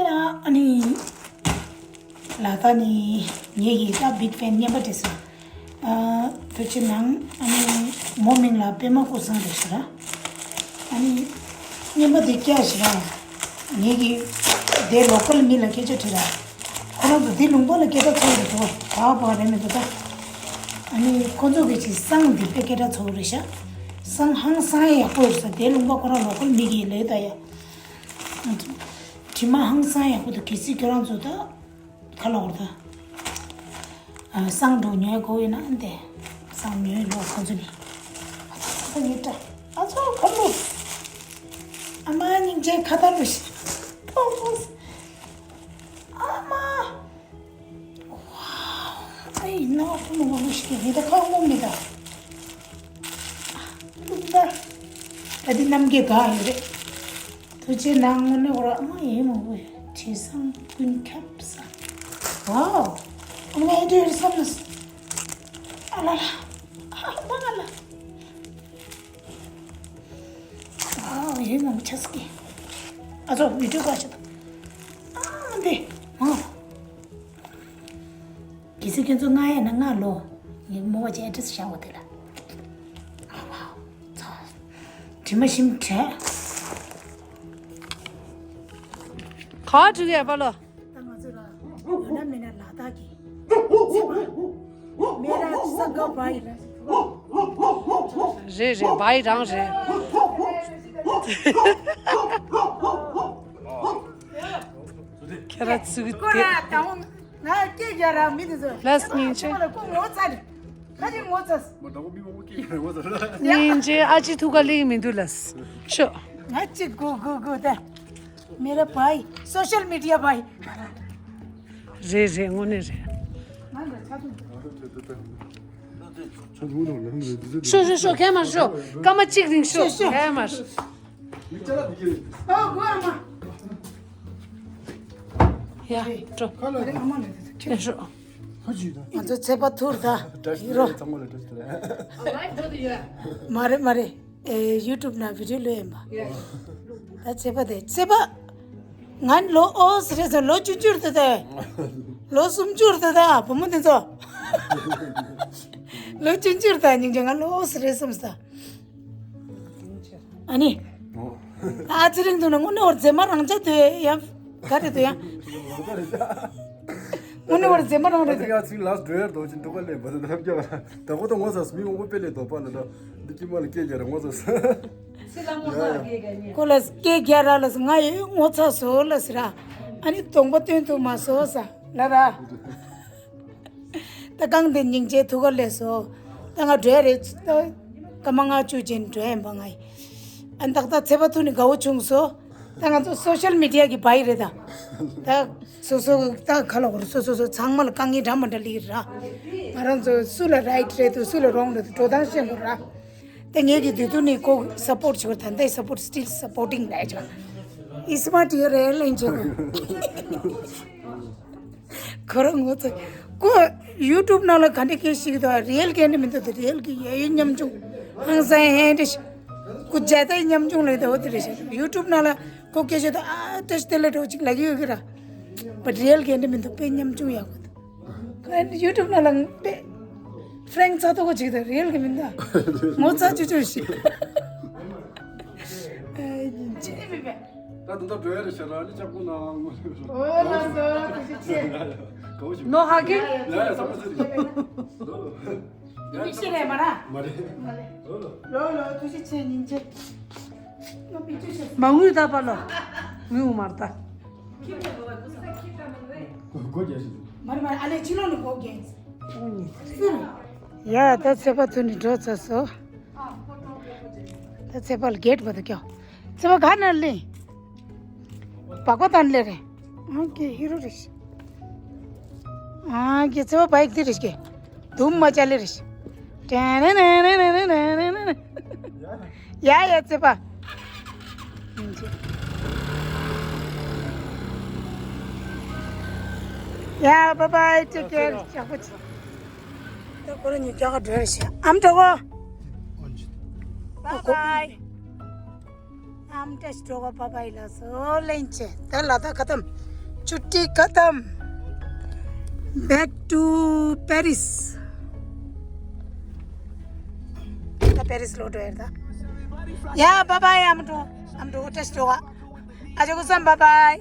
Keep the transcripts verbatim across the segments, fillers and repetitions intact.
ཨ་ནི། ལ་དྭགས་ནི་ངེད་ཀྱི་ད་བིག་ཕེན་རྔན་པ་དེ་ས། ཨ། ཐུགས་རྗེ་གནང་། ཨ་ནི་མོ་མིང་ལ་པད་མ་ཀུན་བཟང་རེད་ཤག་ར། ཨ་ནི་རྔན་པ་དེ་སྐྱ་ཞིག་ར། ངེད་ཀྱི་དེ་ལོ་ཀལ་མི་ལ་སྐད་ཆ་དྲིས་ར། ཁོ་རང་ཚོ་དེ་ལུང་པ་ལ་སྐད་ཆ་ཚོགས་རེད་འགྲོ། བག་བག་རེད་མི་འདུག་ད། ཨ་ནི་ཁོ་ཚོ་གི་ཅིག་བསང་འདི་དཔེ་སྐད་ཆ་ཚོགས་རེད་ཤག་བསང་ཧང་སང་ཡག་པོ་རེད་ས། དེ་ལུང་པ་ཁོ་རང་ལོ་ཀལ་མི་གི་ལས་ད་ཡ། དྲི་མ་ཧང་སང་ཡག་པོ་འདུག་གལ་སྲིད་ཁྱོད་རང་ཚོ་ད་ཁ་ལོག་ད། ཨ། བསང་འགྲོ་ཉོ་དགོས་ཡོད་ན་འདི་བསང་ཉོས་ལོ་ཁོ་ཚོ་ནི། ཨ་ཚ་ཚ་ཚ་ཉེ་དྲ། ཨ་ཚོ་ཁ་ལོ། ཨ་མ་སྙིང་རྗེ་ཁ་ད་ལོ་ཤི། ཨ་མ། ཨ་ཡིན་ན་ཁོ་མོ་མ་ཤི་གི་མི་ད་ཁ་མོ་མི་ད། ལུག་ད། ད་འདི་རྣམ་རྒྱལ་ག་ཡོད་རེད། ཐུགས་རྗེ་གནང་། དངོས་གནས་ཁོ་ར་ཨ་མ་ཡིན་མོ་བོ་བྲེ་སྲང་ཀུན་ཁྱབ་ས། ཝའོ། ཨ་མ་ཡིན་དུས་བསམ་ན། ཨ་ལ་ལ། ཨ་མ་ལ། ཨ་ཡེ་མང་ཆ་སྐྱེ། ཨ་ཚོ་བི་ཌིའོ་ཀ་ཆེ་ད། ཨ་འདི། ཨ། གལ་སྲིད་ཁྱེད་ཚོ་མངགས་ཡས་ན་མངགས་ལོ། ངས་མོ་བ་ཅན་ཨེ་ཌི་རེ་སི་བཞག་པ་དེ་ལ། ཨ་ཝའོ། ཚ། དྲི་མ་ཞིམ་དྲས། ག་འགྲིག་ཡས་པ་ལོ། ད་ང་ཚོ་ལ་ཡོད་ན་མེད་ན་ལ་དྭགས་ཀྱི་མེ་ར་ས་ག་བ་ཡི་ར། རེད་རེད། བ་ཡི་རང་རེད། ཁྱེད་རང་ཚུགས་ཏེ། ང་སྐད་རྒྱག་ར་མི་དེ་ཚོ། ལགས་སོ་སྙིང་རྗེ། ཁོ་ལ་ཁོ་ངོ་ཚ་རེད། ཁ་ཅིག་ངོ་ཚ། མོ་དང་པོ་མི་མང་པོ་སྐད་རྒྱག་ར་ངོ་ཚ་རེད། སྙིང་རྗེ། ཨ་ཅེ་ཐུགས་ཁ་ལེགས་མི་འདུག་ལགས་སོ། ཤོ། ང་ཅིག་གུ་གུ་གུ་ད། མེ་ར་བ་ཡི། སོ་ཤལ་མི་ཌི་ཡ་བ་ཡི། རེད་རེད། དངོས་གནས་རེད། ང་ལ་ཚ་ཐུག་ཤོ་ཤོ་ཤོ། ཁྱེད་མ་ཤོ། སྐར་མ་གཅིག་རིང་ཤོ། ཤོ་ཤོ། ཁྱེད་མ་ཤོ། ཨོ་གོ་ཨ་མ། ཡ་འགྲོ། ཁ་ལ་ཨ་མ་ལ་ཡ་ཤོ། ང་ཚོ་ཚེ་པ་ཐུར་ད་ཡིན་རོ། མ་རེད་མ་རེད། ཨེ། ཡུ་ཊུབ་ནང་བི་ཌིའོ་ལོས་ཡིན་པ། ད་ཚེ་པ་དེ་ཚེ་པ། ང་ལོ་ཨོ་སི་རེད་ཟེར། ལོ་བཅུ་བཅུར་ད་ད། ལོ་སུམ་ཅུར་ད་ད། བུ་མོ་དེ་ཚོ། ལོ་བཅུ་བཅུར་ད། སྙིང་རྗེ། ང་ལོ་ཨོ་སི་རེད་བསམ་ས། ཨ་ནི། ཨ་ཚེ་རིང་དུ་ན་དངོས་གནས་བར་མཛེས་མ་རང་ཅག་དུ་ཡང་ག་རེ་དུ་ཡང་། དངོས་གནས་བར་མཛེས་མ་རང་རེད་དུ། ཚིག་ལ་འགྲོ་ཡར་འདོགས་ཅིང་འགྲོ་ག་ལས་བ་དུ་ཐབས་སྐྱོ་བ། ད་ཁོ་ད་ངོ་ཚ་སོ། མི་མང་པོ་དཔེ་ལས་དོགས་པ་ལ་ད་འདི་ཀྱི་མ་ལ་སྐད་རྒྱག་ར་ངོ་ཚ་སོ། ཁོ་ལ་སྐད་རྒྱག་ར་ལ་སོ། ང་ཡི་ངོ་ཚ་སོ་ལ་སི་ར། ཨ་ནི་གདོང་པ་སྟོན་ཐུབ་མ་སོ་ས་ལ་ར། ད་གང་དེ་སྙིང་རྗེ་ཐུགས་ཁ་ལས་སོ། ད་ང་འགྲོ་ཡ་རེད། ད་སྐར་མ་ལྔ་བཅུ་ཅན་འགྲོ་ཡ་ཡིན་པ་ང་ཡི། ཨ་ནི་ཏག་ཏག་ཚེ་པ་ཐུག་ནི་དགའ་བོ་བྱུང་སོ། ད་ང་ཚོ་སོ་ཤལ་མི་ཌི་ཡ་གི་བ་ཡི་རེད་ད། ད་སོ་སོ་ད་ཁ་ལོ་གོ་རེད། སོ་སོ་སོ་ཚང་མ་ལ་དཀའ་ངལ་འདྲ་མ་འདྲ་ལི་ར། ང་རང་ཚོ་སུ་ལ་རའིཊ་རེད་དུ་སུ་ལ་རོང་རེད་དུ་འགྲོ་སྟངས་ཤེས་དགོས་ར། ད་ངེད་ཀྱི་དུས་ཐུག་ནི་ཁོ་སཔོར་ཊི་བྱེད་དགོས་ར། ད་ལྟ་སཔོར་ཊི་སི་ཊིལ་སཔོར་ཊིང་ལས་ཆོག་ཨི་སི་མ་ཊི་ཡོད་རེད་ལེན་བྱེད་དགོས། ཁོ་རང་ངོ་ཚ། ཁོ་ཡུ་ཊུབ་ནང་ལ་ག་འདྲ་སྐད་ཤིག་དང་རི་ཡལ་སྐད་འདྲ་མི་འདུག་དང་། རི་ཡལ་གི་ཡ་ཡོད་ཉམ་ཆུང་ཧང་སང་ཧན་འདྲ་ཞིག་ཁོ་རྒྱ་ཏའི་ཉམ་ཆུང་ལ་དང་འོ་དེ་རེད་ཤག་ཡུ་ཊུབ་ནང་ལ་ཁོ་སྐད་ཤོད་དང་ཨ་ཏྲ་ཤི་དེ་ལ་འགྲོ་ཅིག་ལ་ཡོད་གི་ར། བ་རི་ཡལ་སྐད་འདྲ་མི་འདུག་དཔེ་ཉམ་ཆུང་ཡག་པོ་འདུག་ཁོ་ཡུ་ཊུབ་ནང་ལ་དཔེ་ཧྥ་རེང་ཚ་ཏོ་གོ་ཅིག་དང་རི་ཡལ་གི་མི་འདུག་ངོ་ཚ་ཅུ་ཅུ་ཞིག་ཨ་ཡིན་ཅི། ད་དུང་ད་འགྲོ་ཡ་རེད་ཤག་ར། ཨ་ནི་ལྕགས་པོ་ན་ངོ་ལ། ཨོ་ལགས་སོ། ཐུགས་རྗེ་ཆེ། ག་བོ་ཞིག་ནོ་ཧ་གི། ཡ་ཡ་ཚང་མ་ཚུར་རེད། ཐུགས་རྗེ་ཆེ་རེད་མ་ར། མ་རེད། མ་རེད། ལོ་ལོ་ཐུགས་རྗེ་ཆེ་སྙིང་རྗེ། ང་བི་ཅུ་ཤེས། མ་དངུལ་ད་པ་ལོ། དངུལ་མར་ད། སྒོ་རྒྱག་ཤིག་མ་རེད་མ་རེད། ཨ་ལས་ཕྱི་ལོགས་ནས་སྒོ་རྒྱག་ཡ་ད་ཚེ་པ་ཐུག་ནས་འགྲོ་ཚར་སོང་། ད་ཚེ་པ་ལ་གེ་ཊི་བར་དུ་སྐྱོ། ཚེ་པ་ག་ནས་ལེན། བ་གོ་དང་ལེ་རེད། ཨང་ཀི་ཧི་རོ་རེད། ཨང་ཀི་ཚེ་པ་བའིཀ་དེ་རེད་ཀི། དུམ་མ་ཅ་ལེ་རེད། ཏན་ཏན་ཏན་ཏན། ཡ་ཡ་ཚེ་པ། ཡ་བའི་བའི། ཊེག་ཀེར། ཡག་པོ་བྱེད། ད་ཁོ་རང་གཉིས་རྒྱ་གར་འགྲོ་རེད་ཤག་ཨམ་གྲོགས་པོ། བའི་བའི། ཨམ་བཀྲ་ཤིས་གྲོགས་པོ། བའི་བའི་ལགས་སོ། ལེན་ཆེ། ད་ལ་དྭགས་ཁ་ཐུམ། छुट्टी खत्म। Back to Paris. ད་པེ་རི་སི་ལོག་འགྲོ་ཡ་རེད་ད། ཡ་bye bye. ཨ་མ་འགྲོ། ཨ་མ་འགྲོ། ཏེ་ཤི་འགྲོ་ག་ཨ་ཅག་གུ་སམ་bye bye.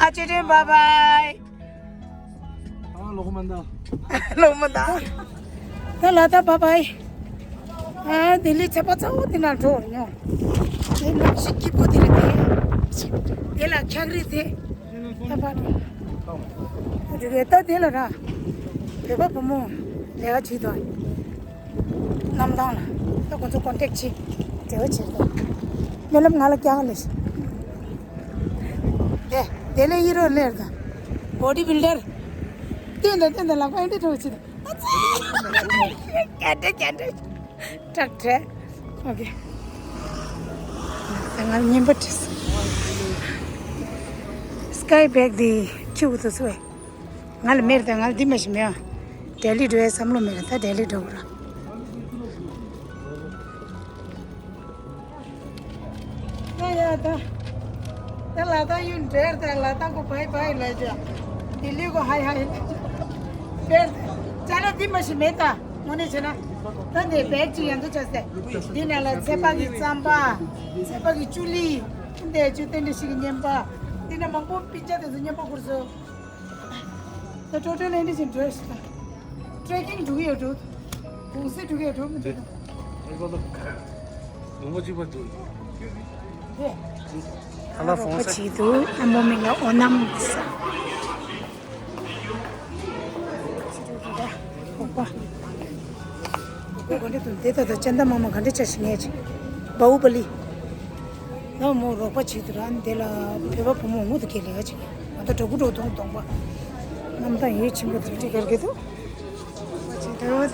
ཨ་ཅེ་ཏེ་bye bye. ཨ་ལོག་མ་འདའ། ལོག་མ་འདའ། ད་ལ་ད་bye bye. ཨ་ལྡི་ལི་ཚེས་པ་ཚ་བོ་དེ་ན་འགྲོ་ཡོང་། དེ་ནང་ཞིག་སྐྱིད་པོ་དེ་རེད་དེ། དེ་ལ་འཁྱག་རི་དེ། ད་པར་རེད། ད་དེ་ལ་ར། བོད་པ་བུ་མོ་ལས་ཀ་བྱེད་དོ། གནམ་ཐང་ལ། ད་ཁོ་ཚོ་ཀོན་ཊེག་བྱེད། འབྲེལ་བ་བྱེད་དོ། སྨོན་ལམ་ང་ལ་སྐྱག་ལས། དེ་དེ་ལས་ཡི་རོ་ལེར་ད། བོ་ཌི་བིལ་ཌར། བསྟན་དང་བསྟན་དང་ལག་པ་ཨེ་འདྲ་འགྲོ་བྱེད་དོ། ཨ་ཙི། སྐྱག་འདྲ་སྐྱག་འདྲ། ཀྲག་ཀྲེ། ཨོ་ཁེ། ད་ང་ཉན་པ་བྲིས། སི་ཀའི་བེག་དེ་ཁྱེར་འདུག་སུ་བས། ང་ལ་མེར་དང་ང་ལ་འདི་མ་ཞིག་མེད་ཨ། ལྡི་ལི་འགྲོ་ཡའི་བསམ་བློ་མེད་ལ་ད་ལྡི་ལི་འགྲོ་གི་ར། ད་ཡ་ད། ད་ལ་ད་ཡུན་འབྲེར་ད་ལ་ད་གོ་བའི་བའི་ལ་ཇ། ལྡི་ལི་གོ་ཧའི་ཧའི་ལ་ཇ། འབྲེར་ད། ཅ་ལག་འདི་མ་ཞིག་མེད་ད། དངོས་གནས་བྱས་ན། ད་འདི་བེག་ཅིག་ཡང་དུ་ཆགས་སེ། འདི་ནང་ལ་ཚལ་པ་གི་རྩམ་པ། ཚལ་པ་གི་ཅུ་ལི། འདི་ཅུ་ཏན་ཏན་ཞིག་གི་ཉན་པ། འདི་ནང་མང་པོ་པིན་ཅ་དེ་ཚོ་ཉན་པ་ཁུར་སོ། ད་ཊོ་ཊལ་ཨེ་འདྲ་ཞིག་འགྲོ་ཞིག་ད། ཊྲེ་ཀིང་འགྲོ་གི་ཡོད་འགྲོ། གུང་སེང་འགྲོ་གི་ཡོད་འགྲོ་མི་འདུག་ད། ལུང་པ་གཅིག་པ་འདུག་ད་ལ་ཧྥོང་ས་ཆེད་དུ་ཨ་མོ་མིང་ལ་ཨོ་ནམ་ས། ཧོ་པ། ཨོ་ག་འདྲ་འདུག་དེ་ད་ད་ཅན་ད་མ་མ་ག་འདྲ་ཆ་ཞིག་ངས་ཅིག་བའུ་པ་ལི། ད་མོ་རོགས་པ་བྱེད་དུ་ར་འདི་ལ་བོད་པ་བུ་མོ་ངུ་དུ་སྐྱེལ་ལེ་ཡ་ཅིག་ང་ད་གྲོགས་པོ་གྲོགས་མཐོང་གཏོང་པ། གནམ་ཐང་ཡོད་ཆེན་པོ་དེ་འདྲ་གར་གེ་དུ། ཐུགས་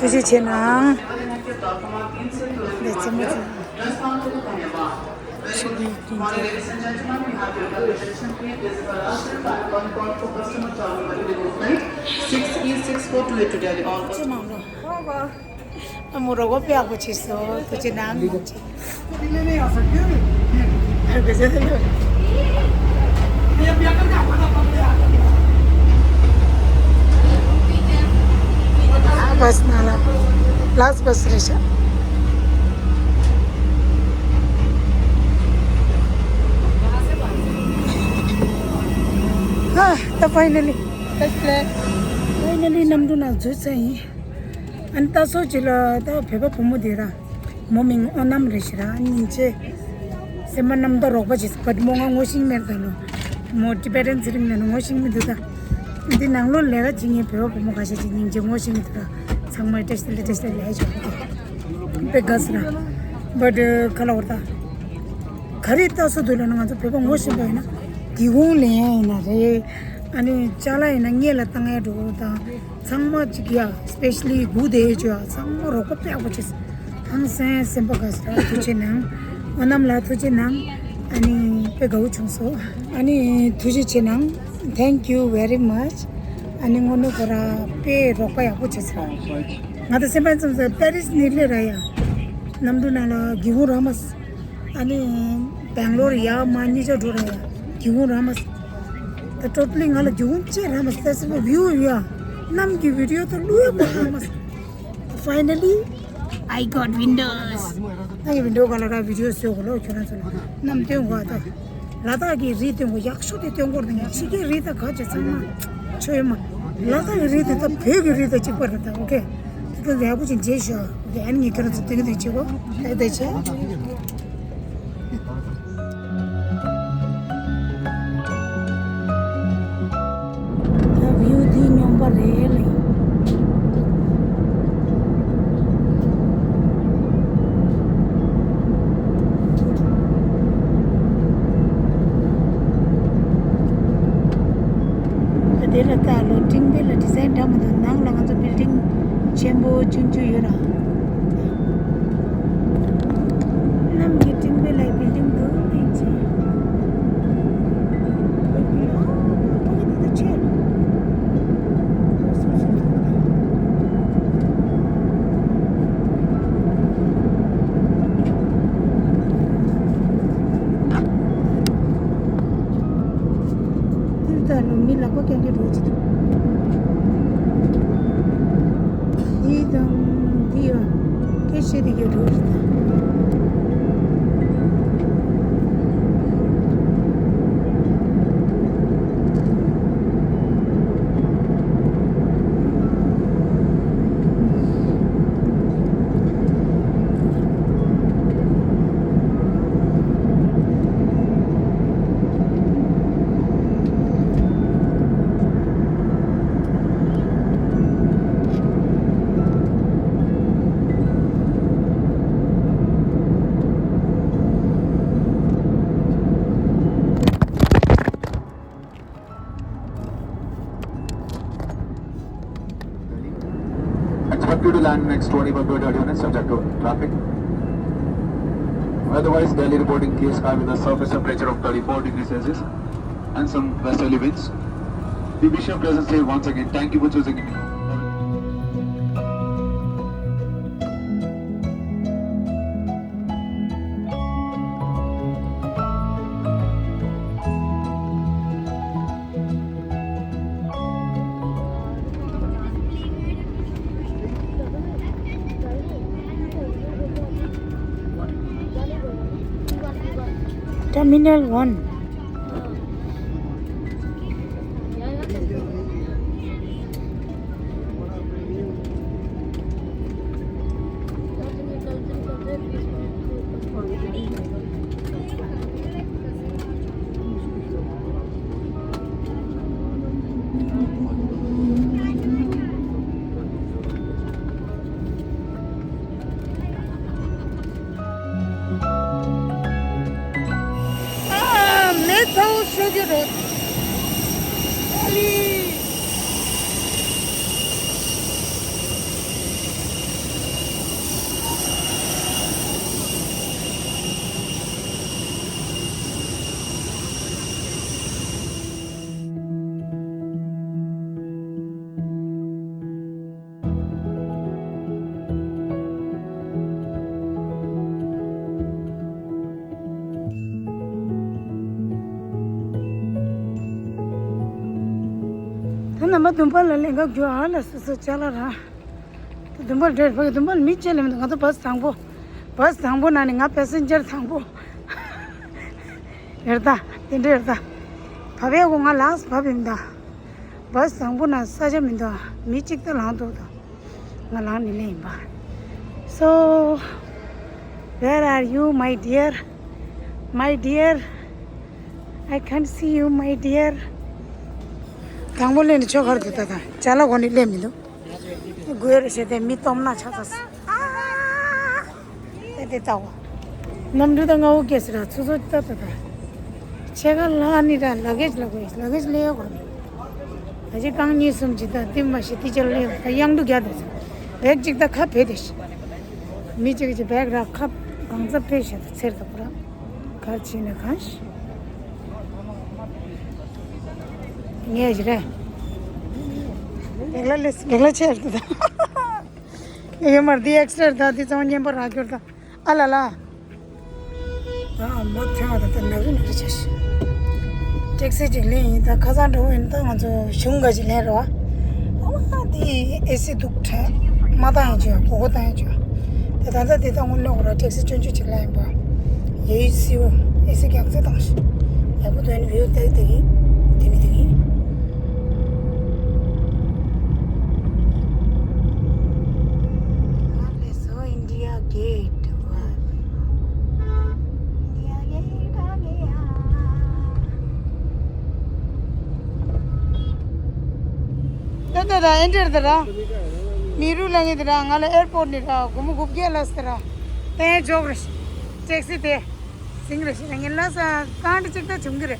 རྗེ་ཆེ་གནང་། ལས་རྩེད་མོ་རྩེ། ཅི་མང་རོ། ཨ་མོ་རོགས་པ་དཔེ་ཡག་པོ་བྱས་སོང་། ཐུགས་རྗེ་གནང་། ཨ་བྷ་སི་ནང་ལ་ལཱ་སི་བྷ་སི་རེད་ཤག་ཨ་ད་ཕའི་ནལ་ལི། ཕའི་ནལ་ལི་གནམ་གྲུ་ནང་འཛུལ་ཚར་ཡིན། ཨ་ནི་ད་སོ་ཅི་ལ་ད་བོད་པ་བུ་མོ་དེ་ར། མོ་མིང་ཨོ་ནམ་རེད་ཤག་ར། སྙིང་རྗེ། སེམས་པ་རྣམ་དག་རོགས་པ་བྱེད་ས་བད་མོ་ང་ངོ་ཤེས་མེད་ད་ལོ། མོ་ཊི་བེ་ཊན་ཚེ་རིང་ནས་ངོ་ཤེས་མི་འདུག་ད། འདི་ནང་ལོ་ལས་ཀ་བྱེད་མཁན་བོད་པ་བུ་མོ་ཁ་ཤས་ཅིག་སྙིང་རྗེ་ངོ་ཤེས་མི་འདུག་ད། ཚང་མ་བཀྲ་ཤིས་བདེ་ལེགས་བཀྲ་ཤིས་བདེ་ལེགས་ཞོག་དེ། དཔེ་དགའ་སི་ར། བཊ་ཁ་ལ་བར་ད། ག་རེ་ལྟ་སོ་འདུག་ལབ་ན་ང་ཚོ་བོད་པ་ངོ་ཤེས་པ་ཡིན་ན། སྒེའུ་ཁུང་ལེན་ཡ་ཡིན་ན་རེད། ཨ་ནི་ཅ་ལག་ཡིན་ན་སྔས་ལ་བཏང་ཡ་འགྲོ་དང་། ཚང་མ་གཅིག་ཡ། སི་པེ་ཤ་ལི་སྒུག་བསྡད་ཡོད་ཅོ་ཡ། ཚང་མ་རོགས་པ་དཔེ་ཡག་པོ་བྱས། ཧང་སང་སེམས་པ་དགའ་སོང་། ཐུགས་རྗེ་གནང་། ཨོ་ནམ་ལགས་ཐུགས་རྗེ་གནང་། ཨ་ནི་དཔེ་དགའ་བོ་བྱུང་སོང་། ཨ་ནི་ཐུགས་རྗེ་ཆེ་གནང་། Thank you very much། ཨ་ནི་དངོས་གནས་ཁོ་ར་དཔེ་རོགས་པ་ཡག་པོ་བྱས་སོང་། ང་ད་སེམས་པ་ཙམ་ཙམ་པེ་རི་སི་ནི་ལེ་ར་ཡ། གནམ་གྲུ་ནང་ལ་སྒེའུ་ཁུང་རག་མ་སོང་། ཨ་ནི་སྦེང་ལོར་ཡ་མ་གཉིས་ཆ་འགྲོ་ར་ཡ། སྒེའུ་ཁུང་རག་མ་སོང་། ད་ཊོ་ཊལ་ལི་ང་ལ་སྒེའུ་ཁུང་གཅིག་རག་མ་སོང་། ད་སེམས་པ་བིའུ་ཡ། གནམ་གྱི་བི་ཌི་ཡོ་ད་བླུག་ཡ་མ་རག་མ་སོང་། Finally, I got windows. ད་ཡི་བི་ཌི་ཡོ་ག་ལ་ར་བི་ཌི་ཡོ་བཟོས་གོ་ལོ། ཁྱོད་རང་ཚོ་ལ་གནམ་སྟོན་གོ་ད། ལ་དྭགས་ཀྱི་རི་སྟོན་གོ་ཡག་ཤོས་དེ་སྟོན་གོ་ར་ད། ཡང་ཕྱི་རྒྱལ་རི་ད་ག་ཅེ་ཚང་མ་ཆོས་མ། ལ་དྭགས་ཀྱི་རི་དེ་ད་བོད་ཀྱི་རི་ད་གཅིག་པ་རེད་ད། ཨོ་ཁེ། དེ་ད་ཡག་པོ་ཅིག་མཇལ་ཤོག་ཨོ་ཁེ། ཨ་ནི་ངས་ཁྱོད་རང་ཚོ་སྟོན་གི་འདུག་བྱེད་གོ། ད་ད་བྱེད། ད་བིའུ་འདི་སྙོམས་པ་རེད་ལེ། ད་དེ་ལ་ལྟ་ལོ། ཊིང་པེ་ལ་ཌི་ཛའིན་འདྲ་མི་འདུག་ནང་ལ་ང་ཚོ་བིལ་ཌིང་ཆེན་པོ་ཆུང་ཆུང་ཡོད་ར། གནམ་གྱི་སྤྲིན་པའི་ལ་བིལ་ཌིང་འདུག་སྟེང་ཆེ། ད་ལོ་མི་ལག་པ་རྐྱང་རྐྱང་འགྲོ་གི་འདུག་འདི་དང་འདི་ཡ་སྐད་བཤད་དེ་རྒྱ་འགྲོ་གི་རེད་ད། Expected to land next twenty-five to thirty minutes, subject to traffic. Otherwise, Delhi reporting clear sky with a surface temperature of thirty-four degrees Celsius and some westerly winds. We wish your presence here once again. Thank you for choosing India. Terminal one. ཨ། མེ་ཚ་བོ་ཤོད་ཀྱི་རེད། ཨ་ལི། ད་རྣམ་པ་བདུན་པ་ལ་ལེན་ག་རྒྱུ་ཨ་ལ་སོ་སོ་ཅ་ལག་རང་། ད་བདུན་པ་ལ་འདྲེར་ཕ་གི་བདུན་པ་ལ་མི་ཅི་ལེན་མི་འདུག་ང་ཚོ་བཱ་སི་དང་པོ། བཱ་སི་དང་པོ་ནང་ནས་ང་པེ་སེན་ཇར་དང་པོ། ཡར་ད། དེ་འདྲ་ཡར་ད། བབས་ཡག་གོ་ང་ལགས་བབས་ཡིན་ད། བཱ་སི་དང་པོ་ན་ས་ཆ་མི་འདུག་མི་གཅིག་ད་ལངས་འདུག་ད། ང་ལངས་ནས་སླེབས་ཡིན་པ། So, where are you, my dear? My dear, I can't see you, my dear. དང་པོ་སླེབས་ནས་ཆོ་གར་འདུག་ད་ད། ཅ་ལག་གོ་ནས་སླེབས་མི་འདུག་དགོས་རེད་ཞེས་དེ་མི་སྟོབས་ན་ཆགས་ཚར་སོང་། ཨ། དེ་དེ་ལྟ་བ། གནམ་གྲུ་དང་ང་འུ་སྐད་ཟེར་ར་ཚུ་ཚོ་ལྟ་ལྟ་ལྟ། ཕྱེད་ཀ་ལྷག་ནི་ར་ལ་གེ་ལ་གེ་ལ་གེ་ལེ་གོ་ནི། ད་ཅི་རྐང་གཉིས་གསུམ་ཅི་ད་ཏི་མ་ཤི་ཏི་ཅར་ལེ་ད་གཡང་དུ་རྒྱ་དེ་ཟེར། བེག་ཅིག་ད་ཁ་བེ་དེ་ཤི། མི་གཅིག་གཅིག་བེག་ར་ཁ་གང་ཚ་བེ་ཤི་ད་ཚེར་ད་པུ་ར། གར་ཕྱིན་ན་གང་ཤི། ངས་ཞི་རེད། ལེགས་ལ་ལེས་ལེགས་ལ་ཆེར་དུ་ད། ཡོད་མར་འདི་ཨེག་སི་ཊར་ད་འདི་ཚང་མ་མཉམ་པོ་རག་གྱུར་ད། ཨ་ལ་ལ། ཨ་མ་ཐོན་བ་ད་ད་ནག་རི་ནག་རི་ཆེ་ཤི། ཊེག་སི་ཅིག་ལེན་ཡིན་ད་ཁ་སང་འགྲོ་བ་ཡིན་ད་ང་ཚོ་གཞུང་ག་ཅིག་ལེན་རོགས། ཨ་མ་འདི་ཨེ་སི་འདུག་དྲན་མ་བཏང་ཡང་བྱོས་གོ་གོ་བཏང་ཡང་བྱོས། དེ་ད་ལྟ་དེ་ད་དངུལ་ལོག་ར་ཊེག་སི་སྤྱོད་འཇུག་ཅིག་ལ་ཡིན་པ། ཡེ་སི་ཡོ་ཨེ་སི་རྒྱག་རྩེ་བཏང་ཤི། ཡག་པོ་དོན་བིའུ་ཏེག་དེ་གི་དེ་ནི་དེ་གི། ང་ལས་སོ་ཨིན་ཌི་ཡ་གེ་ཊི་ཝན། ཨིན་ཌི་ཡ་གེ་ཊི་ཝན་ཡ། ད་ད་ད་ཨེ་འདྲ་ད་ར། མི་རུ་ལ་ངེ་ད་ར་ང་ལ་ཨེར་པོར་ཊི་ནས་ར་སྒོར་མོ་དགུ་བརྒྱ་ལ་ཟེར་ར། ཏན་ཇོག་རེ། ཊེག་སི་དེ། སིང་རེ་ཞིག་ངེ་ལ་ས་ཀང་ཏི་ཅིག་ད་བྱུང་གི་རེད།